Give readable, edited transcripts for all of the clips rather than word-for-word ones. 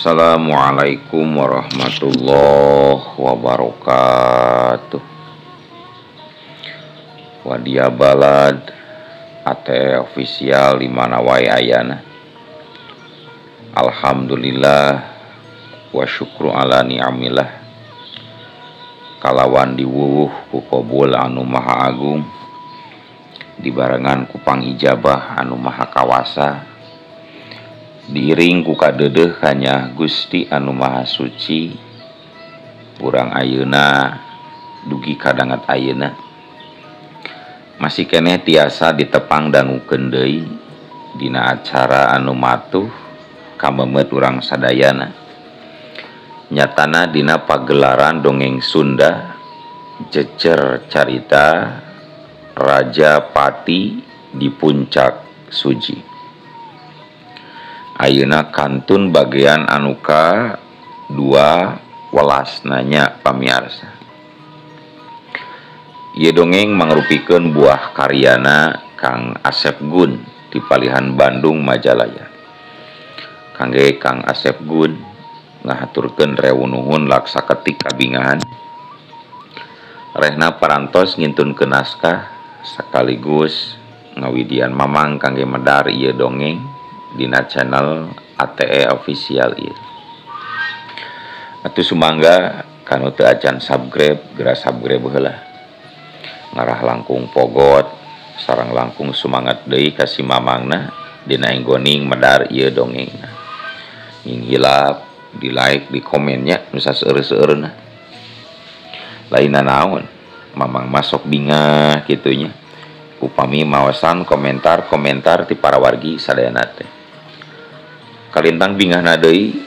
Assalamualaikum warahmatullahi wabarakatuh. Wadia Balad ATE official di mana wae ayana. Alhamdulillah wa syukru ala ni'amillah. Kalawan diwuwuh ku qabul anu maha agung, dibarengan ku pangijabah anu maha kawasa, diiring ku kadeudeuh kanya Gusti anu maha suci. Urang ayeuna dugi kadangat ayeuna masih keneh tiasa ditepang dangukeun deui dina acara anu matuh kamemet urang sadayana, nyatana dina pagelaran dongeng Sunda Jejer Carita Raja Pati di Puncak Suji. Ayeuna kantun bagian anu ka 2 welasnanya pamiarsa. Ieu dongeng mangrupikeun buah karyana Kang Asep Gun di Palihan Bandung Majalaya. Kangge Kang Asep Gun ngahaturkeun rewu nuhun laksa ketik kabingahan. Rehna parantos ngintunkeun naskah sekaligus ngawidian mamang kangge medar ieu dongeng dina channel ATE official ieu. Atuh sumangga kanu teu acan subscribe, geura subscribe heula. Ngarah langkung pogot sareng langkung sumangat deui ka si mamangna dina enggoning medar ieu dongengna. Nging hilap di like, di komennya nu saseueur-seueurna. Lainna naon, mamang masuk bingah kitunya. Upami maosan komentar-komentar ti para wargi sadayana teh. Kalintang bingahna deui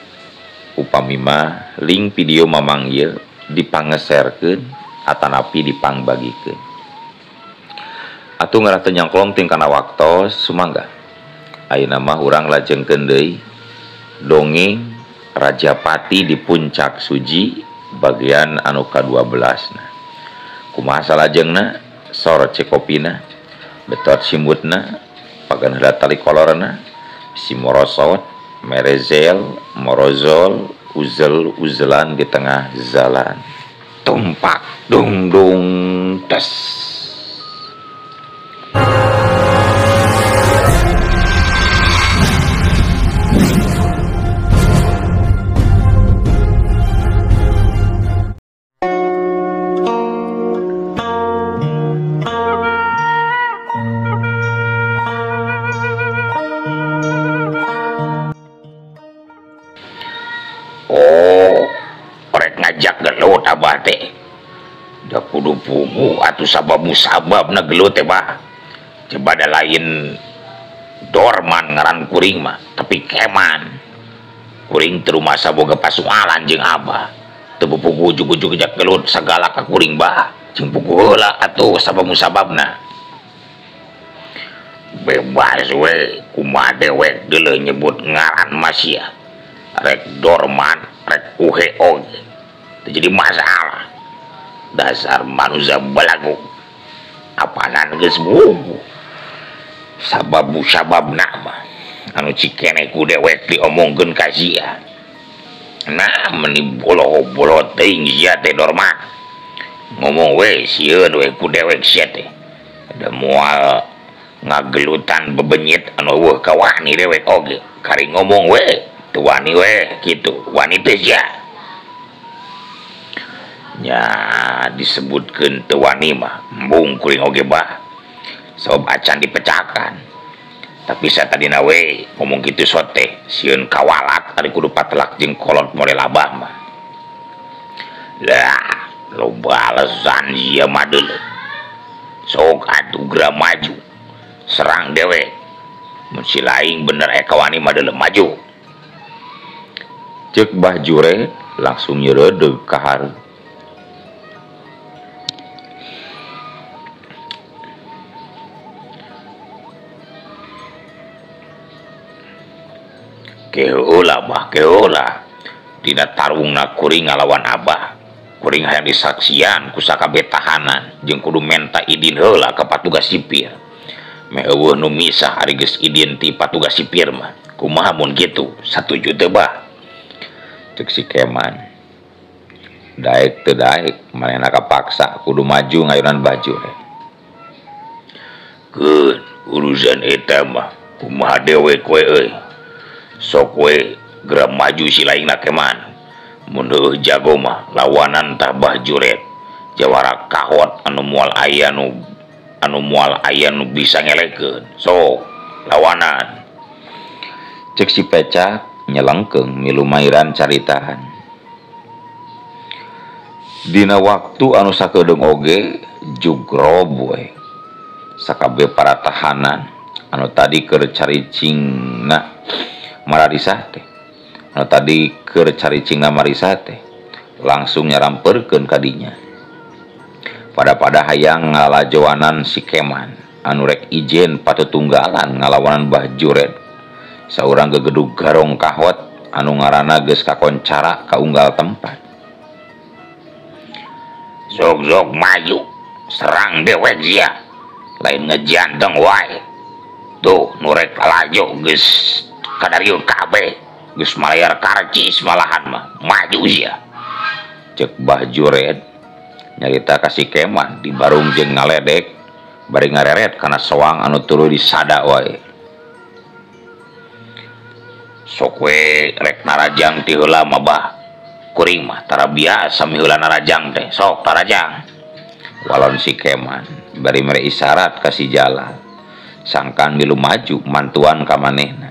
upami mah link video mamang ieu dipangeserkeun atanapi dipangbagikeun. Atuh ngarah teu nyangklong ting kana waktos sumangga. Ayeuna mah urang lajengkeun deui dongeng Raja Pati di Puncak Suji bagian anu ka-12 na. Kumaha salajengna? Sor cekopina, betot simutna, pagan heula tali kolorna, si morosot, merezel, morozol, uzel uzelan di tengah jalan. Tumpak dung dung tes. Abah teh da kudu puguh atuh sabab musababna gelut teh bah. Coba da lain dorman ngaran kuring mah, tapi keman. Kuring teu rumasa boga pasualan jeung abah. Teu puguh ujug-ujug jak gelut sagala ka kuring bah. Jeung puguh heula atuh sabab musababna. Bebas we kumaha dewek deuleu nyebut ngaran masih rek dorman rek uhe oge. Jadi masalah dasar manusia belagu apanan geus bubu sababu sababna mah anu cikene ku dewek diomongkeun ka sia. Nah meni bolo-bolo teuing sia teh dorma ngomong we sieun we ku dewek sia teh da moal ngagelutan bebenyit anu eueuh kawani dewek oge kari ngomong we teu wani we kitu wani teh sia. Nya disebutkeun teu wani mah embung kuring oge bah sabab acan dipecahkan. Tapi satadina we ngomong kitu sote sieun kawalak ari kudu patelak jeung kolot model abah mah. Lah loba alasan sia mah deuleu. Sok atuh geura maju serang dewek mun si laing bener eka wani mah deuleu maju. Ceuk Bah Jure langsung nyereudeuh ka hareup. Keheula bah keheula dina tarungna kuring ngalawan abah. Kuring hayang disaksian ku sakabeh tahanan jeung kudu menta idin heula ka patugas sipir. Meh eueuh nu misah ari geus idin ti patugas sipir mah. Kumaha mun kitu satuju teu bah? Cek si Keman. Daek teu daek manehna kapaksa kudu maju ngayunan Bah Juret. Keun urusan eta mah kumaha dewek we euy. Sok we geura maju si laingna Keman. Mun heueuh jago mah lawanan tah Bah Juret. Jawara kahot anu moal aya nu moal aya nu bisa ngelekeun. Sok lawanan. Cek si Pecak nyelengkeung milu mairan caritaan. Dina waktu anu sakedeung oge jugrob we. Sakabeh para tahanan anu tadi keur caricingna Mararisa teh. Anu tadi keur caricingna Marisa teh langsung nyarampeurkeun ka dinya. Pada-pada hayang ngalajoanan si Keman anu rek ijen patutunggalan ngalawanan Bah Juret. Saurang gegedug garong kahot anu ngaranna geus kakoncara ka unggal tempat. Sok-sok maju serang dewek sia. Lain ngejanteng wae. Tuh nu rek lalajo geus kadarieu kabeh. Geus malayar karcis malahan mah. Maju sia. Cek Bah Juret nyarita ka si Keman di barung jeung ngaledek bari ngareret kana soang anu tuluy disada wae. Sok we rek narajang ti heula mah bah. Kuring mah tara biasa miheula narajang teh. Sok tarajang. Walon si Keman bari mere isyarat ka si Jalal. Sangkan milu maju mantuan ka manehna.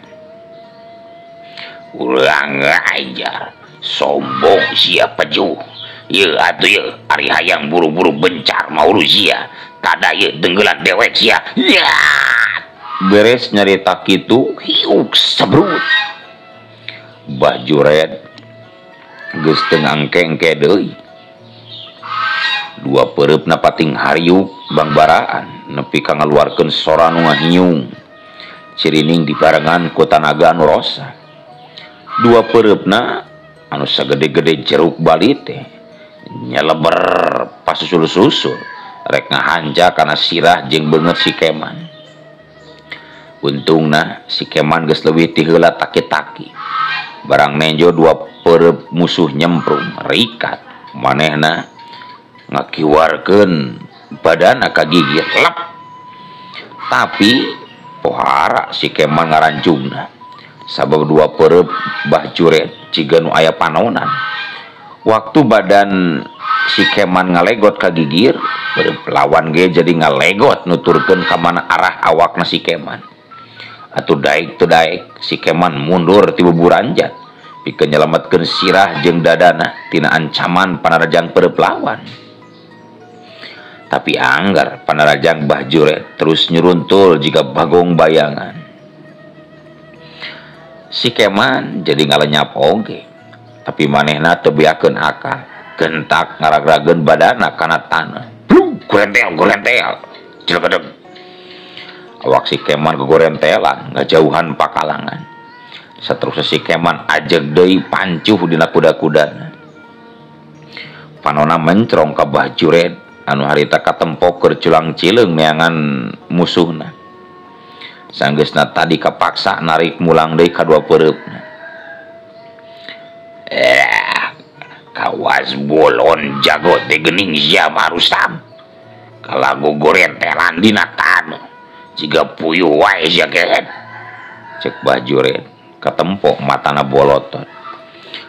Urang ajar sombong sia pejuh. Ieu atuh ieu ari hayang buru-buru bencar mah urus sia. Tada ieu dengeulan dewek sia. Ya. Beres nyarita kitu hiuk sebrut. Bah Juret geus teu ngangke-engke deui. Dua peureupna pating hariuk bangbaraan nepi ka ngaluarkeun sora nu ngahiung. Cirining dibarengan ku tanaga anu rosa. Dua peureupna anu sagede-gede jeruk bali teh nyeleber pasusul-susul rek ngahanja kana sirah jeung beungeut si Keman. Untungna si Keman geus leuwih ti heula taki-taki. Barang nenjo dua peureub musuh nyemprung rikat manehna ngakiwarkeun badana ka gigir lep. Tapi pohara si Keman ngaranjungna sabab dua peureub Bah Juret ciga nu aya panonan. Waktu badan si Keman ngalegot ka gigir, peureub lawan ge jadi ngalegot nuturkeun ka mana arah awakna si Keman. Atuh daek teu daek si Keman mundur ti buburanjat pikeun nyelametkeun sirah jeung dadana tina ancaman panarajang peureub lawan. Tapi anggar panarajang Bah Juret terus nyuruntul jiga bagong bayangan. Si Keman jadi ngalenyap oge, tapi manehna teu beakeun akal, gentak ngaragrageun badana kana tanah. Blug gorentel gorentel. Cilekedeg. Awak si Keman kegorentelan ngajauhan pakalangan. Saterusna si Keman ajeg deui pancuh dina kuda-kudana. Panona mencrong ka Bah Juret anu harita katempo keur culang-cileung meangan musuhna. Sanggeusna tadi kapaksa narik mulang deui ka dua peureupna. Kawas bolon jago teh geuning sia mah Rustam. Kalagu gorentelan dina taneuh. Jiga puyuh wae sia kehed. Cek Bah Juret katempo matana bolotot.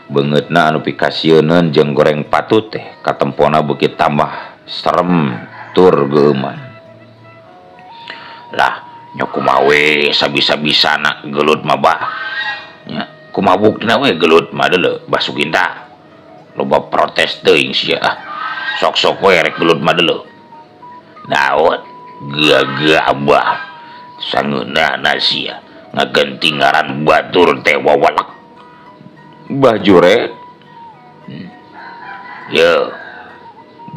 Beungeutna anu pikasieuneun jeung goreng patut teh katempona beuki tambah serem tur geuman. Lah nya kumaha we sabisa-bisana gelut mah bah. Nya kumaha buktina we gelut mah deuleu Bah Suginta. Loba protes teuing sia ah. Sok-sok we rek gelut mah deuleu. Daud gagah abah sangeunahna sia ngagenti ngaran batur teh wawalak. Bah Juret. Ye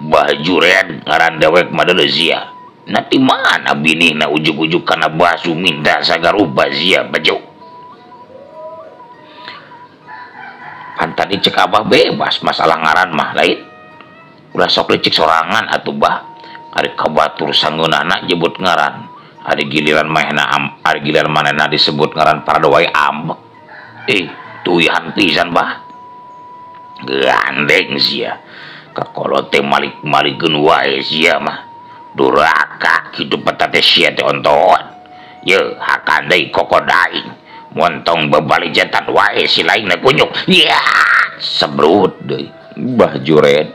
Bah Juret ngaran dewek mah deuleu sia. Nanti mana binihna ujug-ujug kana Bah Suminda sagaruba sia bejo. Pan tadi cek abah bebas masalah ngaran mah lain. Ulah sok licik sorangan atuh bah. Ari kabatur sangeunahna nyebut ngaran. Ari giliran manehna ari giliran manehna disebut ngaran parada wae ambek. Tuihan pisan bah. Gandeng sia kakolot teh malik-malikeun wae sia mah duraka kitu petate sia teh ontoan. Ye hakan deui kokod aing montong babalijetan wae si lainna kunyuk. Ya sebrut deui Bah Jured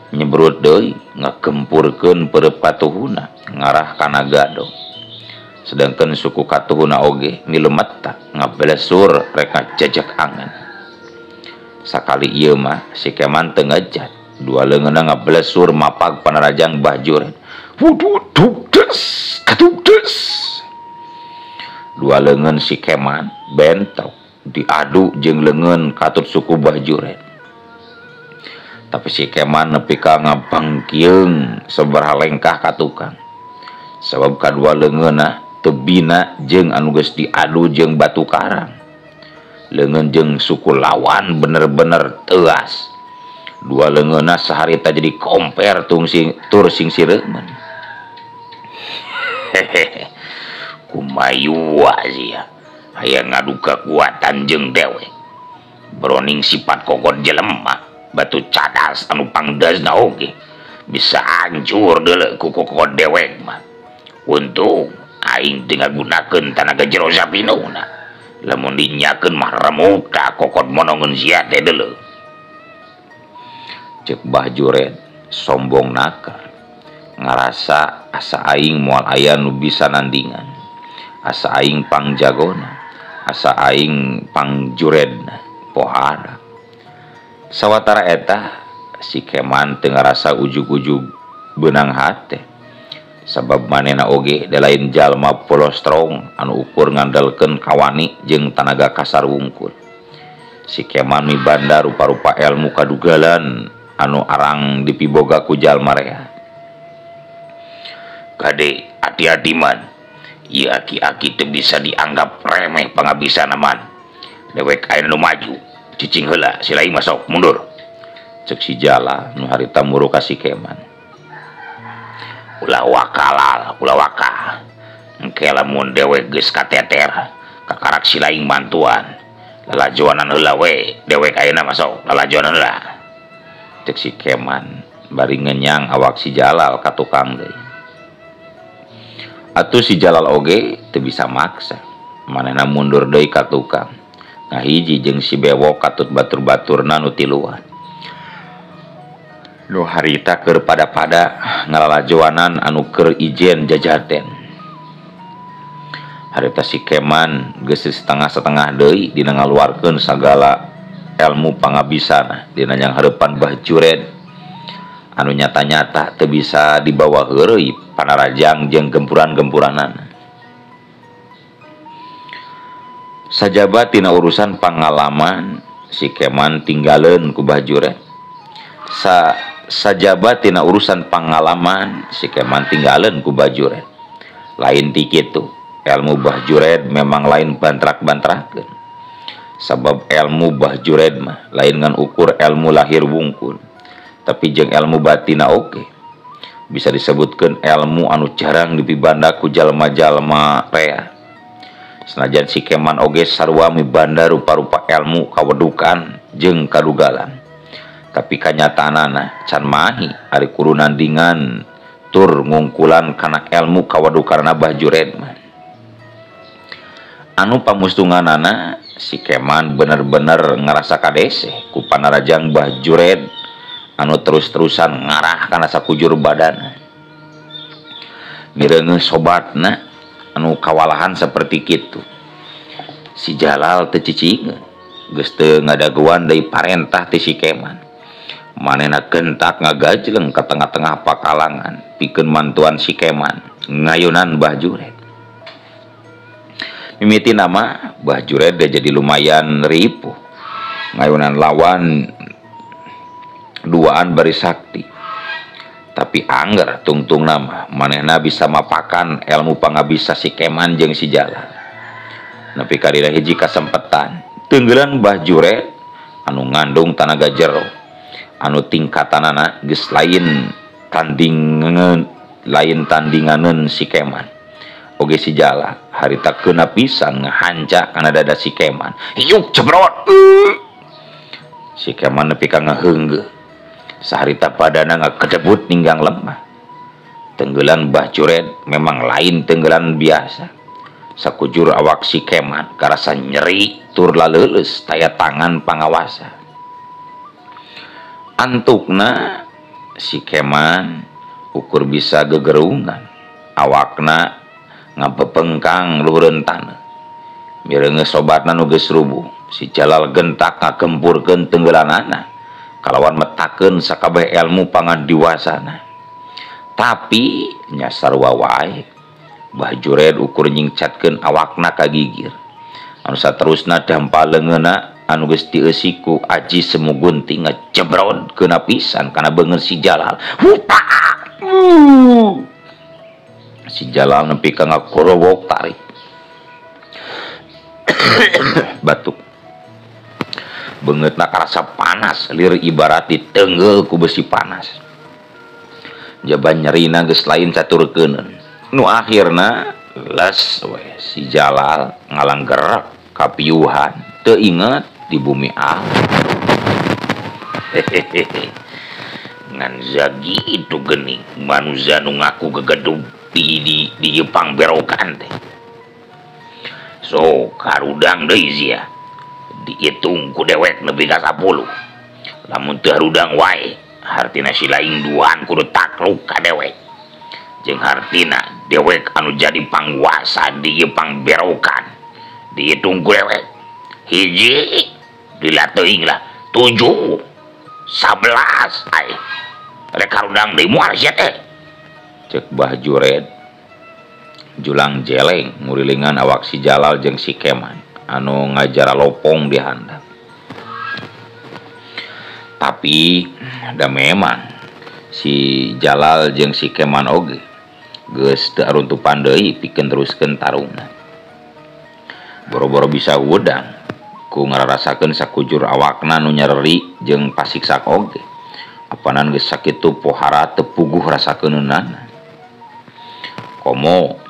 nyebrut deui ngagempurkeun peureup katuhuna ngarah kana gado. Sedangkan suku katuhuna oge milemeta ngabelesur rek ngajajak angan. Sakali ieu mah si Keman teu ngejat, dua leungeunna ngabelesur mapag panarajang Bah Jured. Wuduh des katuk des. Dua leungeun si Keman bentrok diadu jeung leungeun katut suku Bah Jured. Tapi si Keman nepi ka ngabangkieung sabaraha lengkah ka tukang. Sabab kadua leungeunna teu bina jeung anu geus diadu jeung batu karang. Leungeun jeung suku lawan bener-bener teuas. Dua leungeunna saharita jadi komper tur sing sireumeun. Hehehe. Kumayua sia hayang ngadu kekuatan jeung dewek. Broning sifat kokod jelema batu cadas anu pangdasna oge bisa hancur deuleu ku kokod dewek mah. Untung aing teu ngagunakeun tanaga jero sapinuna. Lamun dinyakeun mah remuk ka kokod monongeun sia teh deuleu. Ceuk Bah Jured sombong naker ngarasa asa aing moal aya nu bisa nandingan, asa aing pangjagona, asa aing pangjuredna pohara. Sawatara eta si Keman teu ngarasa ujug-ujug beunang hate. Sabab manehna oge da lain jalma polostrong anu ukur ngandalkeun kawani jeung tanaga kasar wungkul. Si Keman mibanda rupa-rupa ilmu kadugalan anu arang dipiboga ku jalma rea. Kade hati-hati man, ieu aki-aki teu bisa dianggap remeh pangabisana man. Dewek aya nu maju, cicing heula si lain masuk mundur. Ceuk si Jala nu harita muru ka si Keman. Ulah wakalal, ulah waka. Engke lamun dewek geus kateter, kakarak si lain bantuan. Lalajoanan heula we, dewek ayeuna masuk lalajoanan heula. Ceuk si Keman bari ngenyang awak si Jalal ka tukang deui. Atuh si Jalal oge teu bisa maksa. Manehna mundur deui ka tukang. Ngahiji jeung si Bewok katut batur-baturna nu tiluan. Nu harita keur pada-pada ngalalajoanan anu keur ijen jajaten. Harita si Keman geus setengah-setengah deui dina ngaluarkeun sagala ilmu pangabisana dina nyanghareupan Bah Jured anu nyata-nyata teu bisa dibawa heureuy panarajang jeung gempuran-gempuranana. Sajaba tina urusan pangalaman si Keman tinggaleun ku Bah Jured. Sajaba tina urusan pangalaman si Keman tinggaleun ku Bah Jured. Lain ti kitu, ilmu Bah Jured memang lain bantrak-bantrakeun. Sabab ilmu Bah Jured mah lain ngan ukur ilmu lahir wungkul, tapi jeung ilmu batina oge. Bisa disebutkeun ilmu anu jarang dipibanda ku jalma-jalma rea. Senajan si Keman oge sarua mibanda rupa-rupa ilmu kawedukan jeung kadugalan. Tapi kanyataanana can mahi ari kudu nandingan tur ngungkulan kana ilmu kawadukarna Bah Jured mah. Anu pamustunganana si Keman bener-bener ngerasa kadeseh ku panarajang Bah Jured anu terus-terusan ngarah kana sakujur badana. Mireungeuh sobatna anu kawalahan seperti kitu. Si Jalal teu cicingeun, geus teu ngadaguan deui parentah ti si Keman. Manehna gentak ngagajleng ka tengah-tengah pakalangan pikeun mantuan si Keman ngayunan Bah Jured. Mimiti nama Bah Jured jadi lumayan ripuh ngayunan lawan duaan bari sakti. Tapi angger tungtung nama manehna bisa mapakan ilmu pangabisa si Keman jeung si Jalal. Nepi ka dina hiji kasempetan tenggelan Bah Jured anu ngandung tanaga jero anu tingkatanana geus lain tandinganeun si Keman oge si Jalal harita keuna pisan ngahanca kana dada si Keman. Hiuk cebrot. Si Keman nepi ka ngaheunggeuh. Saharita padana ngakedebut ninggang lemah. Tenggelan Bah Jured memang lain tenggelan biasa. Sakujur awak si Keman karasa nyeri tur laleuleus taya tangan pangawasa. Antukna si Keman ukur bisa gegerungan. Awakna ngapepengkang luhureun taneuh. Mireungeus sobatna nu geus rubuh. Si Jalal gentak ngagempurkeun tenggelanana kalawan metakeun sakabeh ilmu pangandiwasana. Tapi nya sarua wae Bah Jured ukur nyingcatkeun awakna ka gigir. Anu saterusna dampa leungeunna anu geus dieusi ku aji semu gunting ngejebrod keuna pisan kana beungeut si Jalal. Hupa! Si Jalal nepi ka ngakorowok tarik. Batuk. Beungeutna karasa panas, lir ibarat ditenggel ku besi panas. Jaban nyerina geus lain caturkeuneun. Nu akhirna les we si Jalal ngalanggerak kapiuhan teu inget di bumi alam. Hehehe. Ngan sakitu geuning manusia nu ngaku gegedug di Jepang berokan teh. So karudang deui sia. Diitung ku dewek nepi ka 10. Lamun teu harudang wae hartina si lain duaan kudu takluk ka dewek. Jeung hartina dewek anu jadi panguasa di Jepang berokan. Dihitung ku dewek. Hiji dilateuing lah 7 11 ai. Rek harudang deui moal sia teh. Cek Bah Jured julang jeleng ngurilingan awak si Jalal jeung si Keman anu ngajara lopong di handap. Tapi da memang si Jalal jeung si Keman oge geus teu aruntupan deui pikeun teruskeun tarungna. Boro-boro bisa wedang ku ngararasakeun sakujur awakna nu nyereri jeung pasiksak oge. Apanan geus sakitu pohara teu puguh rasakeunana. Komo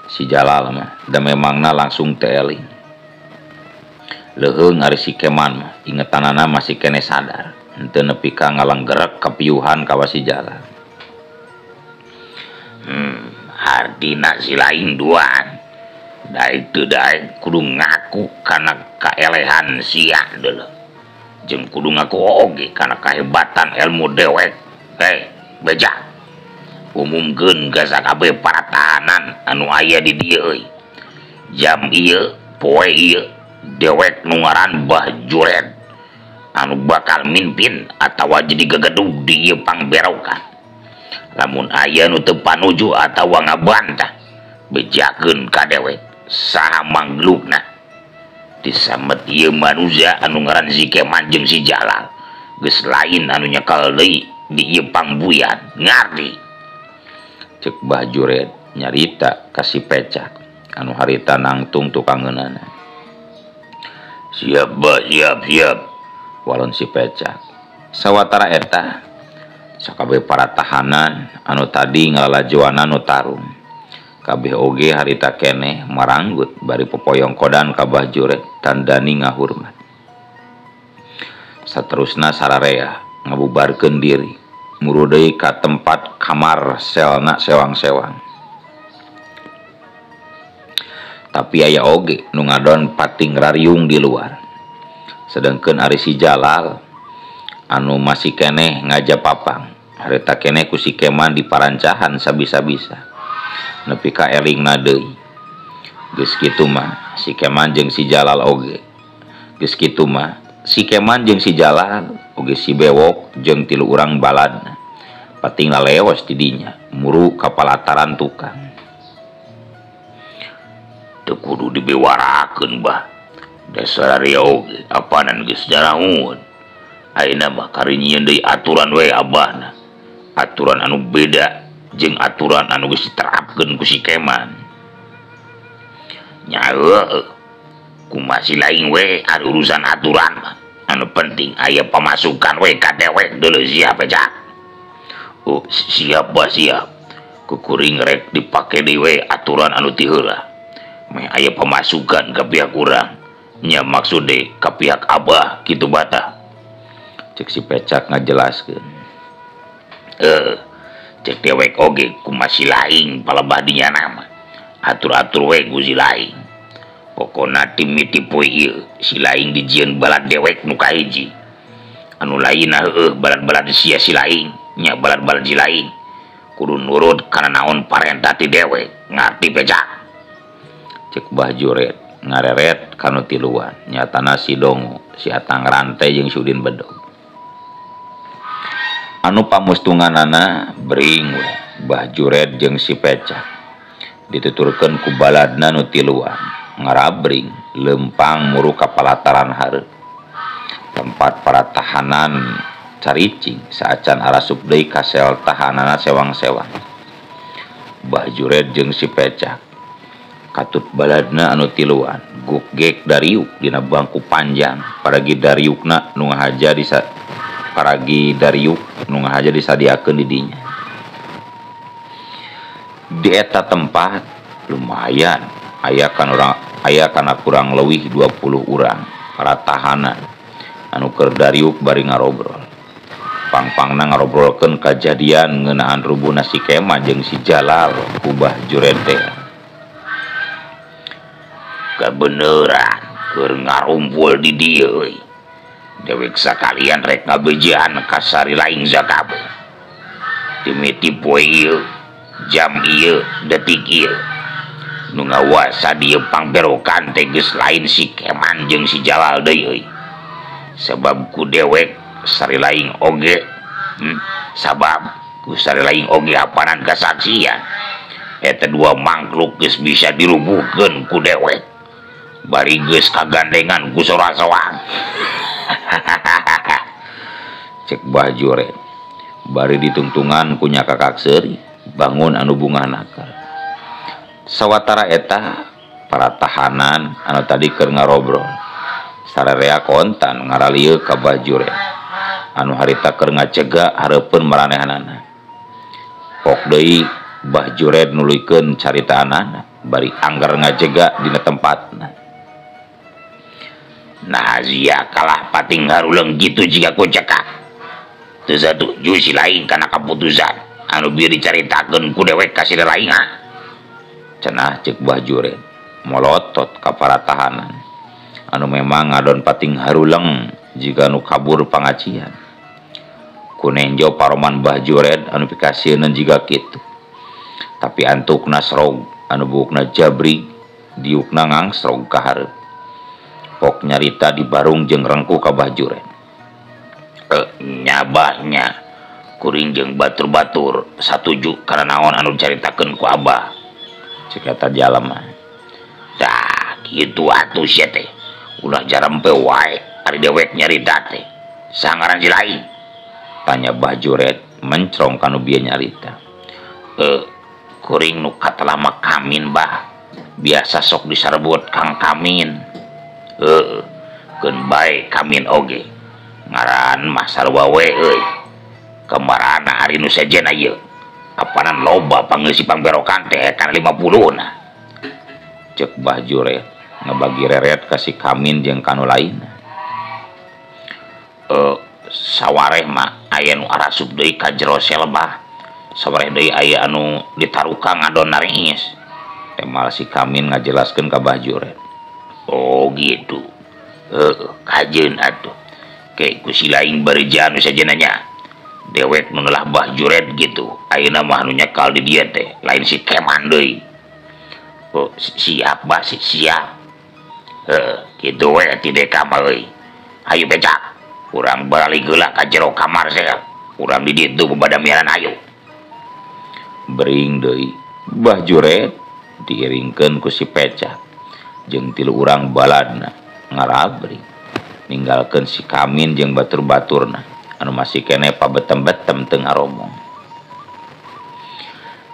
si Jalal mah da memangna langsung teu eling. Leuheung ari si Keman mah ingetanana masih keneh sadar. Henteu nepi ka ngalanggerak kapiuhan ka si Jalal. Hardina si lain duaan. Daek teu daek kudu ngaku kana kaelehan sia deuleu. Jeung kudu ngaku oge kana kahebatan ilmu dewek. Hei, beja. Umumkeun ka sakabeh para tahanan anu aya di dieu euy. Jam ieu, poe ieu, dewek nu ngaran Bah Jured anu bakal mimpin atawa jadi gegedug di ieu pangberokan. Lamun aya nu teu panuju atawa ngabantah, bejakeun ka dewek saha manglukna. Disamet ieu manusia anu ngaran si Keman jeung si Jalal geus lain anu nyekel deui di ieu pangbuyan, ngarti. Cek Bah Jured nyarita ka si Pecak anu harita nangtung tukangeunana. Siap Bah, siap, siap. Walon si Pecak. Sawatara eta sakabeh para tahanan anu tadi ngalalajoanan nu tarung. Kabeh oge harita keneh maranggut bari popoyongkodan ka Bah Jured tandani ngahurmat. Saterusna sararea ngabubarkeun diri muru deui ka tempat kamar selna sewang-sewang. Tapi aya oge nu ngadon pating rariung di luar. Sedengkeun ari si Jalal anu masih keneh ngajapapang harita keneh ku si Keman diparancahan sabisa-bisa nepi ka elingna deui. Geus kitu mah si Keman jeung si Jalal oge. Geus kitu mah si Keman jeung si Jalal oge si Bewok jeung tilu urang baladna. Pating laleos di dinya muru ka palataran tukang. Teu kudu dibewarakeun bah. Dasar ria oge apanan geus jaraun. Ayeuna mah kari nyieun deui aturan we abahna. Aturan anu beda jeung aturan anu geus diterapkeun ku si Keman. Nya heueuh. Kumaha si lain we ari urusan aturan mah. Anu penting aya pamasukan we ka dewek deuleu siap Pecak. Oh, siap bah siap. Kukuring rek dipake deui we aturan anu ti heula. Meh aya pamasukan ka pihak urang. Nya maksude ka pihak abah kitu batah. Cek si Pecak ngajelaskeun. Cek dewek oge kumaha si laing palebah dinya nama. Atur-atur we ku si laing. Pokona timiti poe ieu si laing dijieun balad dewek nu kahiji. Anu lainna heueuh balad-balad sia si laing, nya balad-balad si laing. Kudu nurut kana naon parentah ti dewek, ngarti Pecak? Cek Bah Juret ngareret kanu tiluan, nyatana si Dongo, si Atang Rantai jeung si Udin Bedog. Anu pamustunganana bering we Bah Juret jeung si Pecak. Dituturkeun ku baladna nu tiluan, ngarabring lempang muru ka palataran hareup. Tempat para tahanan caricing saacan arasup deui ka sel tahanana sewang-sewang. Bah Juret jeung si Pecak katut baladna anu tiluan gugek dariuk dina bangku panjang paragi dariukna nu ngahaja disa paragi dariuk nu ngahaja disadiakeun di dinya. Di eta tempat lumayan aya kan urang aya kana kurang leuwih 20 urang para tahanan anu keur dariuk bari ngarobrol. Pangpangna ngarobrolkeun kajadian ngeunaan rubuhna si Kema jeung si Jalal ku Bah Juret teh. Kabeneran keur ngarumpul di dieu euy. Dewek sakalian rek ngabejaan ka sari laing sakabeh. Timiti poe ieu, jam ieu, detik ieu. Nu ngawasa dieu pangberokan teh geus lain si Keman jeung si Jalal deui euy. Sabab ku dewek sari laing oge, sabab ku sari laing oge apanan kasaksian. Eta dua mangkluk geus bisa dirubuhkeun ku dewek. Bari geus kagandengan ku sora-soang. Cek Bah Juret bari ditungtungan ku nya kakak seuri bangun anu bungah nakal. Sawatara eta para tahanan anu tadi keur ngarobrol sararea kontan ngaralieu ka Bah Juret anu harita keur ngacega hareupeun maranehanana. Pok deui Bah Juret nuluykeun caritaanana bari angger ngajega dina tempatna. Nah sia kalah pating haruleung kitu jiga ku cekak. Teu satuju si laing kana kaputusan anu bieu dicaritakeun ku dewek ka si laing ah. Cenah cek Bah Juret molotot ka para tahanan anu memang ngadon pating haruleng jiga nu kabur pangacian. Ku nenjo paroman Bah Juret anu pikasieun jiga kitu. Tapi antukna srog anu buukna jabri diukna ngangsrog ka hareup. Pok nyarita dibarung jeung rengku ka Bah Juret. Nyabahnya kuring jeung batur-batur satuju kana naon anu dicaritakeun ku Abah. Cek eta jalema. Tah kitu atuh sia teh. Ulah jarampe wae ari dewek nyarita teh. Saha ngaran si lain? Tanya Bah Juret mencrong kanu bieu nyarita. Kuring nu katelah Kamin bah. Biasa sok disarebut Kang Kamin. Keun bae Kamin oge. Ngaran mah sarua we euy. Kamarana ari nu sejen ieu. Apanan loba pangeusih pangberokan teh kana 50 na. Cek Bah Juret ngebagi reret ka si Kamin jeung kanu lain. Sawareh mah aya nu arasup deui ka jero sel bah. Sawareh deui aya anu ditaruka ngadon naringis. Temal si Kamin ngajelaskeun ka Bah Juret. Oh gitu. Kajeun atuh. Ke ku si laing bareja anu sejenna nya. Dewek nu neulah Bah Juret gitu. Ayeuna mah nu nyekal di dieu teh lain si Keman deui. Oh, siap bah, siap. Kitu we ti deka mah euy. Hayu Becak. Urang balik heula ka jero kamar sel. Urang di ditu babadamianan hayu. Bering deui Bah Juret diiringkeun ku si Pecak jeung tilu urang baladna ngarabring ninggalkeun si Kamin jeung batur-baturna anu masih keneh pabetem-betem teu ngaromong.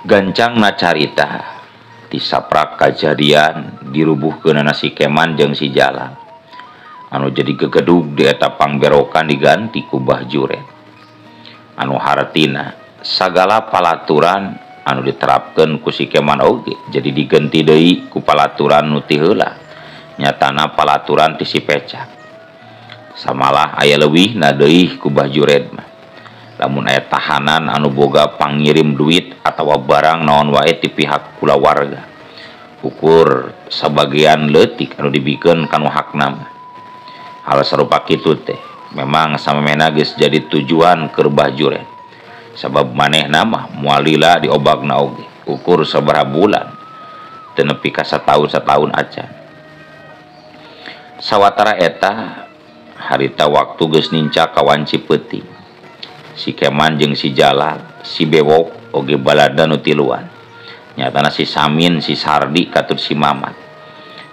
Gancangna carita tisaprak kajadian dirubuhkeunana si Keman jeung si Jalal anu jadi gegedug di eta pangberokan diganti ku Bah Juret anu hartina sagala palaturan anu diterapkeun ku si Keman oge jadi digenti deui ku palaturan nu ti heula nyatana palaturan ti si Pecak. Samalah aya leuwihna deui ku Bah Jured mah. Lamun aya tahanan anu boga pangirim duit atawa barang naon wae ti pihak kulawarga. Ukur sabagian leutik anu dibikeun kanu hakna mah. Hal sarupa kitu teh memang samemehna geus jadi tujuan keur Bah Jured. Sabab manehna mah moal lila diobagna oge ukur sabaraha bulan teu nepi ka sataun-sataun acan. Sawatara eta harita waktu geus nincak ka wanci peuting. Si Keman jeung si Jalal, si Bewok oge balada nu tiluan. Nyatana si Samin, si Sardi katut si Mamat.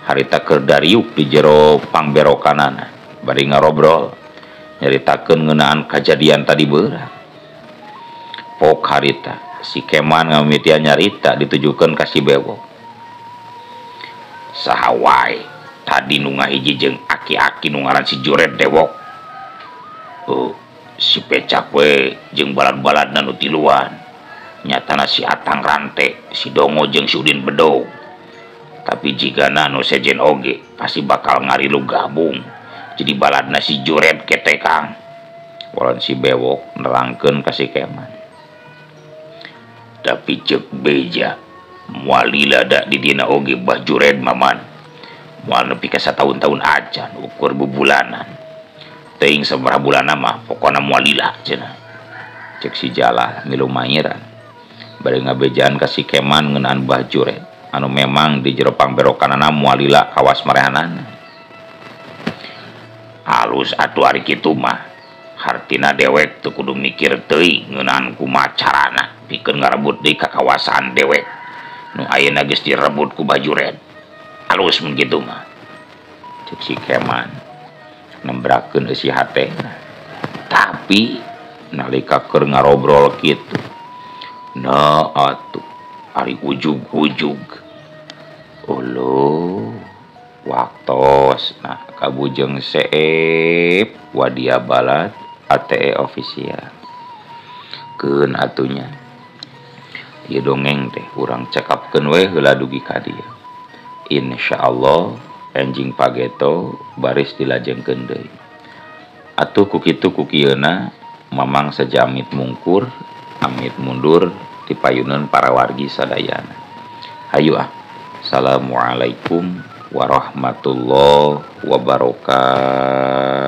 Harita keur dariuk di jero pangberokanana bari ngarobrol nyaritakeun ngeunaan kajadian tadi beurang. Pok harita si Keman ngamimitian nyarita ditujukeun ka si Bewok. Saha wae tadi nu ngahiji jeung aki-aki nu ngaran si Jured Dewok. Oh, si Pecak we jeung balad-baladna nu tiluan. Nyatana si Atang Rante, si Dongo jeung si Udin Bedog. Tapi jigana nu sejen oge pasti bakal ngarilu gabung. Jadi baladna si Jured kete Kang. Walon si Bewok nerangkeun ka si Keman. Tapi cek beja moal lila da di dina oge Bah Jured maman. Moal nepi ka sataun-taun acan ukur bubulanan. Teuing sabaraha bulanna mah pokona moal lila cenah. Cek si Jalal milu mairan. Bari ngabejaan ka si Keman ngeunaan Bah Jured anu memang di jero pangberokanana moal lila kawas marehanana. Halus atuh ari kitu mah. Hartina dewek teu kudu mikir teuing ngeunaan kumaha carana pikeun ngarebut deui ka kawasan dewek nu ayeuna geus direbut ku Bah Jured. Halus mun kitu mah. Cek si Keman nembrakeun eusi hatena. Tapi nalika keur ngarobrol kitu, nah atuh ari ujug-ujug. Uluh waktos nah kabujeng seep wadia balad ATE official. Keun atunya ieu dongeng teh urang cekapkeun we heula dugi ka dieu. Insyaallah enjing pageto baris dilajengkeun deui. Atuh ku kitu ku kieuna mamang sejamit mungkur amit mundur ti payuneun para wargi sadayana. Hayu ah. Assalamualaikum warahmatullahi wabarakatuh.